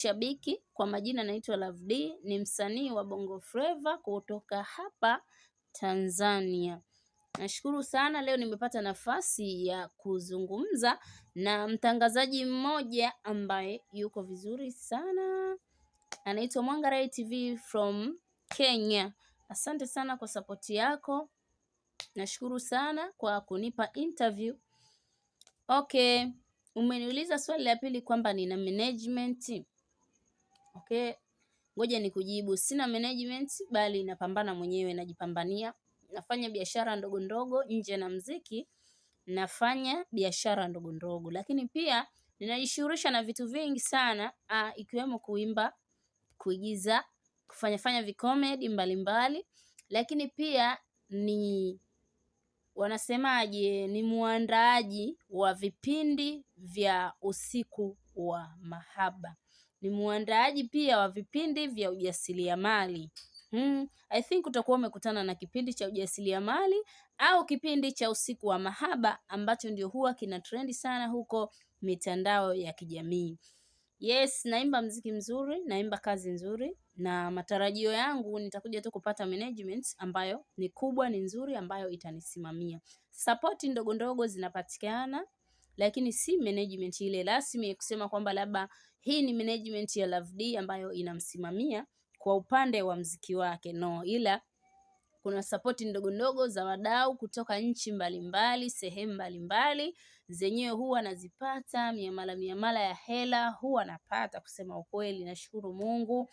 Shabiki kwa majina naitwa Love D, ni msanii wa Bongo Flava kutoka hapa Tanzania. Nashukuru sana leo nimepata nafasi ya kuzungumza na mtangazaji mmoja ambaye yuko vizuri sana, anaitwa Mwangarai TV from Kenya. Asante sana kwa sapoti yako, nashukuru sana kwa kunipa interview. Okay, umeniuliza swali la pili kwamba nina management. Okay, ngoja nikujibu. Sina management bali napambana mwenyewe, najipambania. Nafanya biashara ndogo ndogo nje na mziki, nafanya biashara ndogo ndogo, lakini pia ninajishughulisha na vitu vingi sana ikiwemo kuimba, kuigiza, kufanyafanya vikomedi mbalimbali, lakini pia ni wanasemaje, ni muandaaji wa vipindi vya usiku wa mahaba, ni muandaaji pia wa vipindi vya ujasiriamali. I think utakuwa umekutana na kipindi cha ujasiriamali au kipindi cha usiku wa mahaba ambacho ndio huwa kina trendi sana huko mitandao ya kijamii. Yes, naimba mziki mzuri, naimba kazi nzuri na matarajio yangu nitakuja tu kupata management ambayo ni kubwa, ni nzuri ambayo itanisimamia. Sapoti ndogo ndogo zinapatikana, lakini si management ile rasmi ya kusema kwamba labda hii ni management ya Love D ambayo inamsimamia kwa upande wa mziki wake. No, ila kuna sapoti ndogo ndogo za wadau kutoka nchi mbalimbali, sehemu mbalimbali, zenyewe huwa nazipata miamala miamala ya hela huwa napata, kusema ukweli, nashukuru Mungu.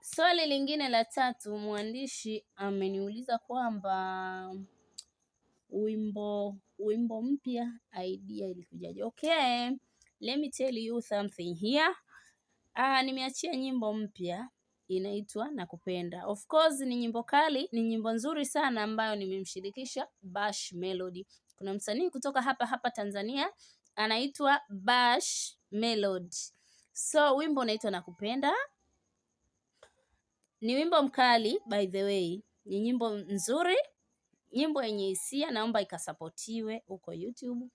Swali lingine la tatu mwandishi ameniuliza kwamba wimbo mpya idea ilikujaje? Okay, let me tell you something here. Nimeachia nyimbo mpya inaitwa Nakupenda. Of course ni nyimbo kali, ni nyimbo nzuri sana ambayo nimemshirikisha Bash Melody. Kuna msanii kutoka hapa hapa Tanzania anaitwa Bash Melody. So wimbo unaitwa Nakupenda. Ni wimbo mkali by the way, ni nyimbo nzuri, nyimbo yenye hisia, naomba ikasapotiwe huko YouTube.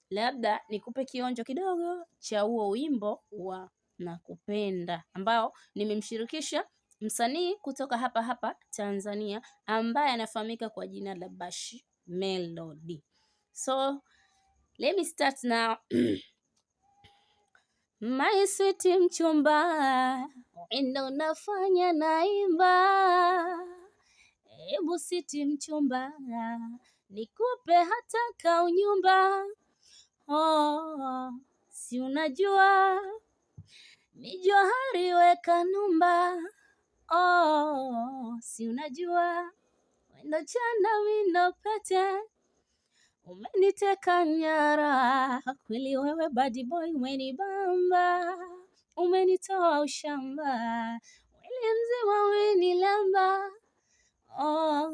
Labda nikupe kionjo kidogo cha huo wimbo wa Nakupenda ambao nimemshirikisha msanii kutoka hapa hapa Tanzania ambaye anafahamika kwa jina la Bash Melody. So let me start now. My sweet mchumba, wendo unafanya naimba, ebu siti mchumba, nikupe hata kaunyumba. Oh, si unajua ni johari weka numba. Oh, si unajua wendo chanda wino pete, umeniteka nyara kweli wewe, bad boy umenibamba, umenitoa ushamba, mwili mzima umenilamba. Oh,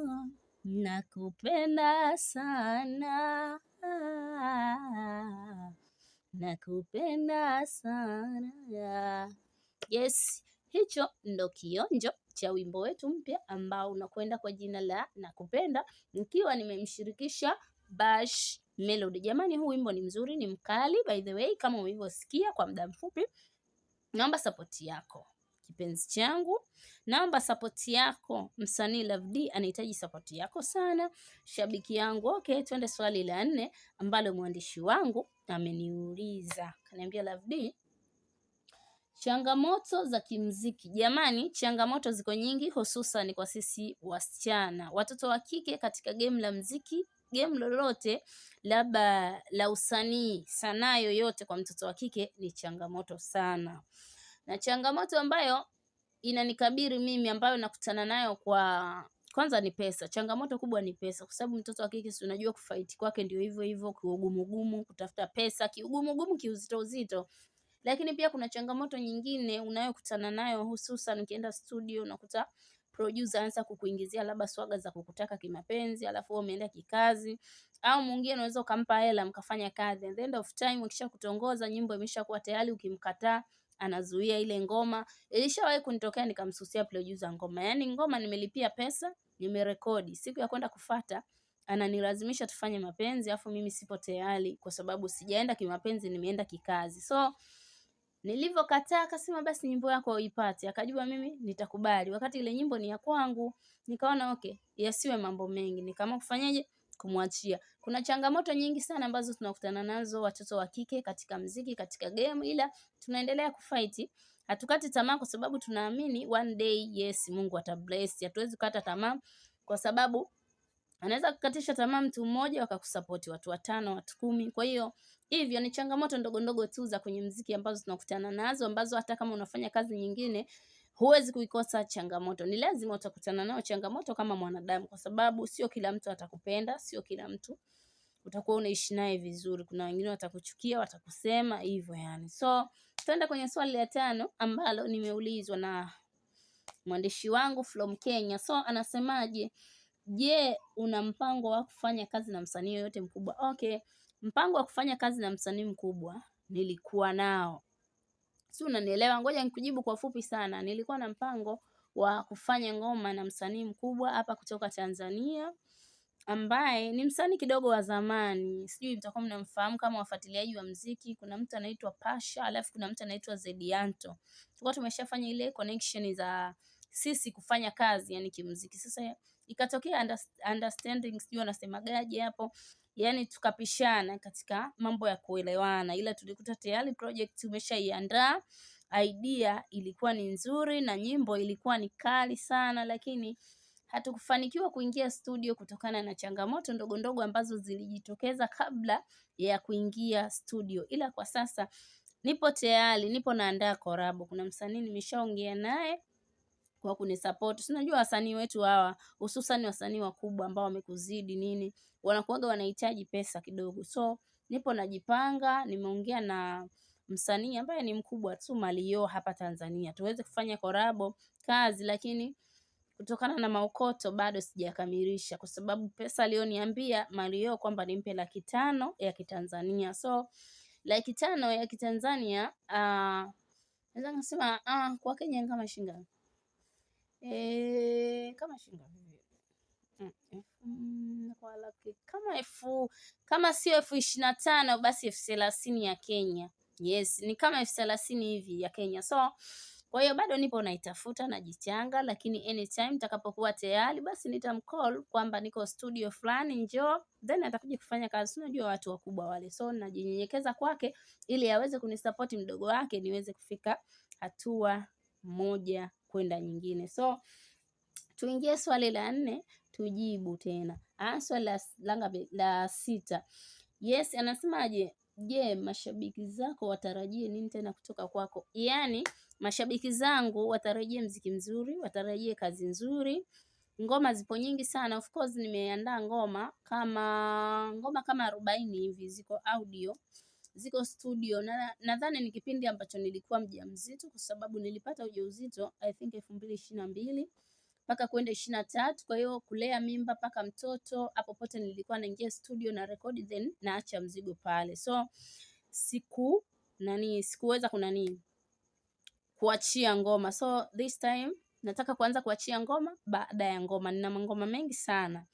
nakupenda sana, nakupenda sana. Yes, hicho ndo kionjo cha wimbo wetu mpya ambao unakwenda kwa jina la Nakupenda, nikiwa nimemshirikisha Bash Melody. Jamani, huu wimbo ni mzuri, ni mkali by the way, kama ulivyosikia kwa muda mfupi. Naomba sapoti yako kipenzi changu, naomba sapoti yako. Msanii Love D anahitaji sapoti yako sana, shabiki yangu. Okay, twende swali la nne ambalo mwandishi wangu ameniuliza, kaniambia Love D, changamoto za kimziki. Jamani, changamoto ziko nyingi, hususan kwa sisi wasichana, watoto wa kike katika game la mziki, game lolote labda la usanii, sanaa yoyote kwa mtoto wa kike ni changamoto sana, na changamoto ambayo inanikabiri mimi ambayo nakutana nayo kwa kwanza ni pesa. Changamoto kubwa ni pesa, kwa sababu mtoto wa kike si unajua kufight kwake ndio hivyo hivyo, kiugumugumu, kutafuta pesa kiugumugumu, kiuzito uzito. Lakini pia kuna changamoto nyingine unayokutana nayo, hususan ukienda studio unakuta producer anaanza kukuingizia labda swaga za kukutaka kimapenzi, alafu wewe umeenda kikazi, au mwingine unaweza ukampa hela mkafanya kazi, and the end of time ukisha kutongoza nyimbo imeshakuwa tayari, ukimkataa anazuia ile ngoma. Ilishawahi kunitokea nikamsusia producer ngoma, yaani ngoma nimelipia pesa, nimerekodi, siku ya kwenda kufata ananilazimisha tufanye mapenzi, afu mimi sipo tayari kwa sababu sijaenda kimapenzi, nimeenda kikazi. So Nilivyokataa akasema basi nyimbo yako uipate. Akajua mimi nitakubali. Wakati ile nyimbo ni ya kwangu, nikaona okay, yasiwe mambo mengi. Nikaamua kufanyaje? Kumwachia. Kuna changamoto nyingi sana ambazo tunakutana nazo watoto wa kike katika mziki, katika game, ila tunaendelea kufight. Hatukati tamaa kwa sababu tunaamini one day, yes, Mungu atabless. Hatuwezi kukata tamaa kwa sababu anaweza kukatisha tamaa mtu mmoja wakakusapoti watu 5, watu 10. Kwa hiyo hivyo ni changamoto ndogo ndogo tu za kwenye mziki ambazo tunakutana nazo, ambazo hata kama unafanya kazi nyingine huwezi kuikosa changamoto. Ni lazima utakutana nao changamoto kama mwanadamu, kwa sababu sio kila mtu atakupenda, sio kila mtu utakuwa unaishi naye vizuri. Kuna wengine watakuchukia, watakusema hivyo yani. So tuende kwenye swali la 5 ambalo nimeulizwa na mwandishi wangu from Kenya. So anasemaje? Je, una mpango wa kufanya kazi na msanii yoyote mkubwa? Okay, mpango wa kufanya kazi na msanii mkubwa nilikuwa nao. Si unanielewa? Ngoja nikujibu kwa fupi sana. Nilikuwa na mpango wa kufanya ngoma na msanii mkubwa hapa kutoka Tanzania ambaye ni msanii kidogo wa zamani. Sijui mtakuwa mnamfahamu kama wafuatiliaji wa muziki. Kuna mtu anaitwa Pasha, alafu kuna mtu anaitwa Zedianto. Tulikuwa tumeshafanya ile connection za sisi kufanya kazi yani kimuziki. Sasa ikatokea understanding, sijui wanasemagaje hapo, yani tukapishana katika mambo ya kuelewana, ila tulikuta tayari project tumeshaiandaa, idea ilikuwa ni nzuri na nyimbo ilikuwa ni kali sana, lakini hatukufanikiwa kuingia studio kutokana na changamoto ndogo ndogo ambazo zilijitokeza kabla ya kuingia studio. Ila kwa sasa nipo tayari, nipo naandaa collab. Kuna msanii nimeshaongea naye kwa kunisupport. Si unajua wasanii wetu hawa, hususan wasanii wakubwa ambao wamekuzidi nini, wanakuwaga wanahitaji pesa kidogo. So nipo najipanga, nimeongea na msanii ambaye ni mkubwa tu Mario hapa Tanzania, tuweze kufanya collab kazi, lakini kutokana na maokoto bado sijakamilisha, kwa sababu pesa aliyoniambia Mario kwamba nimpe 500,000 ya Kitanzania. So 500,000 ya Kitanzania, naweza kusema kwa Kenya kama shilingi ngapi? Kama shilingi ngapi? Kwa laki, kama elfu, kama sio 25,000 basi 30,000 ya Kenya. Yes, ni kama 30,000 hivi ya Kenya. So kwa hiyo bado nipo naitafuta, najichanga, lakini anytime nitakapokuwa tayari basi nitamcall kwamba niko studio fulani, njoo, then atakuja kufanya kazi. Unajua watu wakubwa wale. So najinyenyekeza kwake ili aweze kunisupport mdogo wake niweze kufika hatua moja kwenda nyingine. So tuingie swali la 4 tujibu tena. Swali la 6. Yes, anasemaje? Je, mashabiki zako watarajie nini tena kutoka kwako? Yani mashabiki zangu watarajie mziki mzuri, watarajie kazi nzuri. Ngoma zipo nyingi sana. Of course nimeandaa ngoma kama 40 hivi, ziko audio, ziko studio. Na nadhani ni kipindi ambacho nilikuwa mjamzito, kwa sababu nilipata ujauzito I think 2022 mpaka kwenda 23. Kwa hiyo kulea mimba mpaka mtoto, hapo pote nilikuwa naingia studio na record, then naacha mzigo pale. So sikuweza kuachia ngoma. So this time nataka kuanza kuachia ngoma baada ya ngoma. Nina ngoma mengi sana.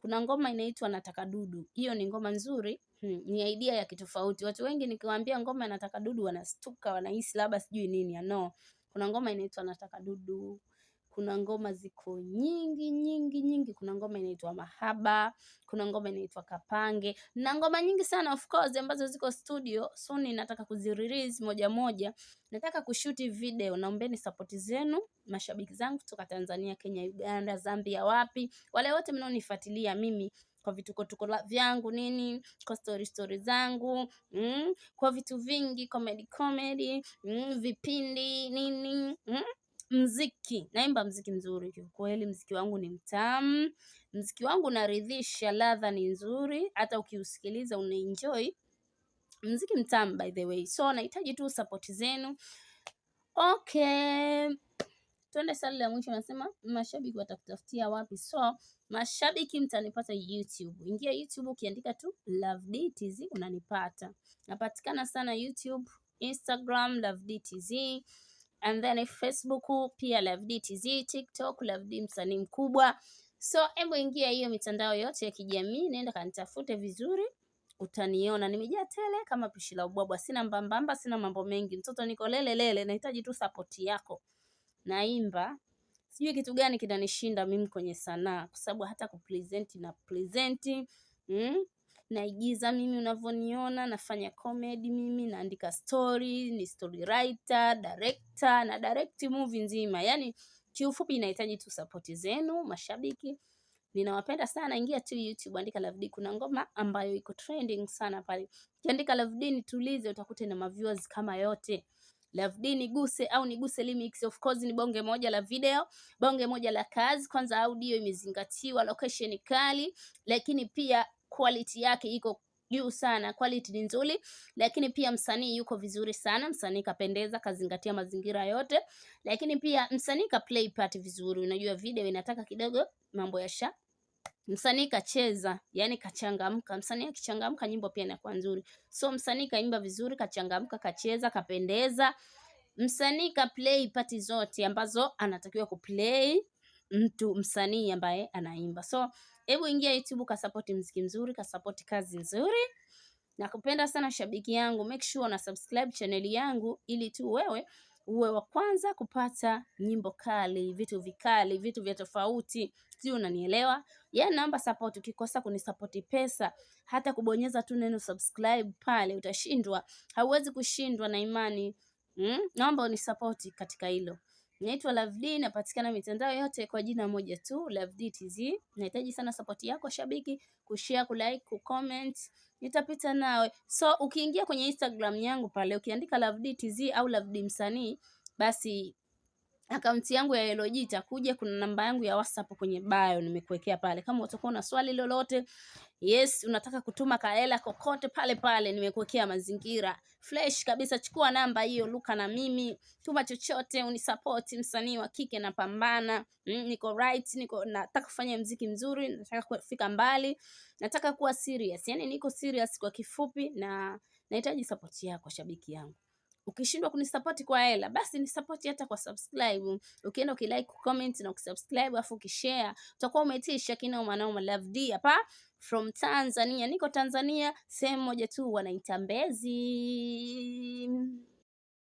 Kuna ngoma inaitwa Nataka Dudu. Hiyo ni ngoma nzuri. Ni idea ya kitofauti. Watu wengi nikiwaambia ngoma Nataka Dudu wanastuka, wanahisi labda sijui nini. No. Kuna ngoma inaitwa Nataka Dudu. Kuna ngoma ziko nyingi nyingi nyingi. Kuna ngoma inaitwa Mahaba, kuna ngoma inaitwa Kapange, na ngoma nyingi sana of course ambazo ziko studio. Soon nataka kuzirelease moja moja. Nataka kushoot video. Naombeni support zenu mashabiki zangu kutoka Tanzania, Kenya, Uganda, Zambia, wapi, wale wote mnaonifuatilia mimi kwa vituko tuko vyangu nini, kwa story story zangu, kwa vitu vingi, comedy comedy, vipindi nini, mziki. Naimba mziki mzuri kiukweli, mziki wangu ni mtamu, mziki wangu unaridhisha, ladha ni nzuri, hata ukiusikiliza unaenjoy. Mziki mtamu by the way. So nahitaji tu support zenu. Okay. Twende swali la mwisho, nasema mashabiki watakutafutia wapi? So mashabiki mtanipata YouTube. Ingia YouTube ukiandika tu Love D TZ unanipata. Napatikana sana YouTube, Instagram Love D TZ, and then Facebook pia Love D TZ, TikTok Love D msanii mkubwa. So hebu ingia hiyo mitandao yote ya kijamii, nenda kanitafute vizuri, Utaniona nimejaa tele kama pishi la ubwabwa, sina mbambamba, sina mambo mengi, mtoto niko lele lele, nahitaji tu support yako. Naimba, sijui kitu gani kinanishinda mimi kwenye sanaa, kwa sababu hata kupresent na present, Naigiza mimi unavyoniona, nafanya comedy mimi, naandika story, ni story writer, director, na direct movie nzima. Yani kiufupi inahitaji tu support zenu, mashabiki. Ninawapenda sana, ingia tu YouTube, andika Love D. Kuna ngoma ambayo iko trending sana pale. Ukiandika Love D nitulize, utakuta na maviewers kama yote. Love D niguse au niguse remix, of course ni bonge moja la video, bonge moja la kazi. Kwanza audio imezingatiwa, location kali, lakini pia quality yake iko juu sana, quality ni nzuri, lakini pia msanii yuko vizuri sana. Msanii kapendeza, kazingatia mazingira yote, lakini pia msanii ka play part vizuri. Unajua video inataka kidogo mambo ya sha msanii kacheza, yani kachangamka. Msanii akichangamka nyimbo pia inakuwa nzuri. So msanii kaimba vizuri, kachangamka, kacheza, kapendeza. Msanii ka play part zote ambazo anatakiwa kuplay mtu msanii ambaye anaimba. So hebu ingia YouTube kasapoti mziki mzuri, kasapoti kazi nzuri. Nakupenda sana shabiki yangu, make sure una subscribe channel yangu ili tu wewe uwe wa kwanza kupata nyimbo kali, vitu vikali, vitu vya tofauti. Sijui unanielewa? Yeah, naomba support. Ukikosa kunisupport pesa, hata kubonyeza tu neno subscribe pale utashindwa. Hauwezi kushindwa na imani. Naomba unisupport katika hilo. Naitwa Love D, napatikana mitandao yote kwa jina moja tu, Love D TZ. Nahitaji sana support yako shabiki, kushare, kulike, kucomment. Nitapita nawe. So ukiingia kwenye Instagram yangu pale ukiandika Love D TZ au Love D msanii, basi akaunti yangu ya LG itakuja. Kuna namba yangu ya WhatsApp kwenye bio nimekuwekea pale. Kama utakuwa na swali lolote, yes, unataka kutuma kaela kokote pale pale, nimekuwekea mazingira fresh kabisa. Chukua namba hiyo, luka na mimi, tuma chochote, unisupport. Msanii wa kike napambana, niko right, niko nataka kufanya mziki mzuri, nataka kufika mbali, nataka kuwa serious, yani niko serious kwa kifupi, na nahitaji support yako shabiki yangu. Ukishindwa kunisupport kwa hela, basi nisupport hata kwa subscribe. Ukienda ukilike, comment na ukisubscribe afu ukishare, utakuwa umetisha kinoma noma. Love D hapa from Tanzania. Niko Tanzania, sehemu moja tu wanaita Mbezi.